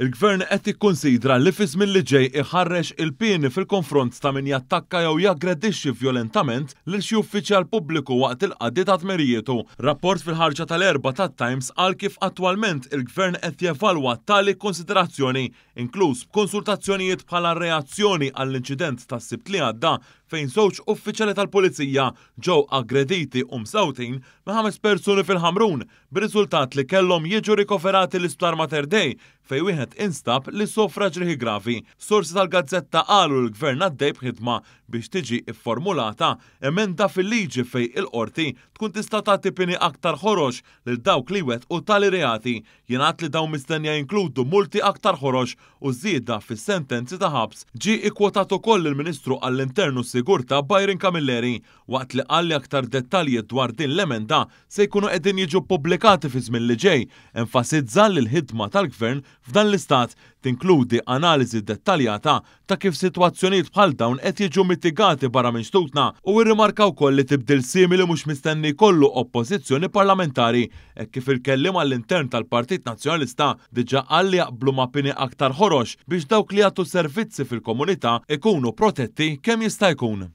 Il-Gvern qed jikkunsidra li fi żmien li ġej iħarrex il-pieni fil-konfront ta' min jattakka jew jaggredixxi vjolentament lil xi uffiċjal pubbliku waqt il-qadi ta' dmirijietu. Rapport fil-ħarġa tal-Erbgħa tat-Times qal kif attwalment il-Gvern qed jevalwa tali konsiderazzjoni, inkluż b'konsultazzjonijiet bħala reazzjoni għall-inċident tas-Sibt li għadda fejn żewġ uffiċjali tal-Pulizija ġew aggrediti u msawtin minn ħames persuni fil-Ħamrun bir-riżultat li kellhom jiġu rikoverati l-Isptar Mater Dei fejn wieħed instab li sofra ġrieħi gravi. Sorsi tal-gazzetta qalu li l-Gvern għaddej b'ħidma biex tiġi fformulata emenda fil-liġi fejn il-Qorti tkun tista' tagħti pieni aktar ħorox lil dawk li jwettqu tali reati. Jingħad li dawn mistennija jinkludu multi aktar ħorox u żieda fis-sentenzi ta' ħabs. Ġie ikkwotat ukoll il-Ministru għall-Intern u s-Sigurtà Byron Camilleri waqt li qal li aktar dettalji dwar din l-emenda se jkunu qegħdin jiġu ppubblikati fiż-żmien li ġej, enfasizza li l-ħidma tal-Gvern f'dan l-istat tinkludi analiżi dettaljata ta' kif sitwazzjonijiet bħal dawn qed jiġu mitigati barra minn xtutna u rrimarka wkoll li tibdil simili mhux mistenni jkollu oppożizzjoni parlamentari hekk kif il-kelliem għall-intern tal-Partit Nazzjonalista diġà qal li jaqblu ma' pieni aktar ħorox biex dawk li jagħtu servizzi fil-komunità jkunu protetti kemm jista' jkun.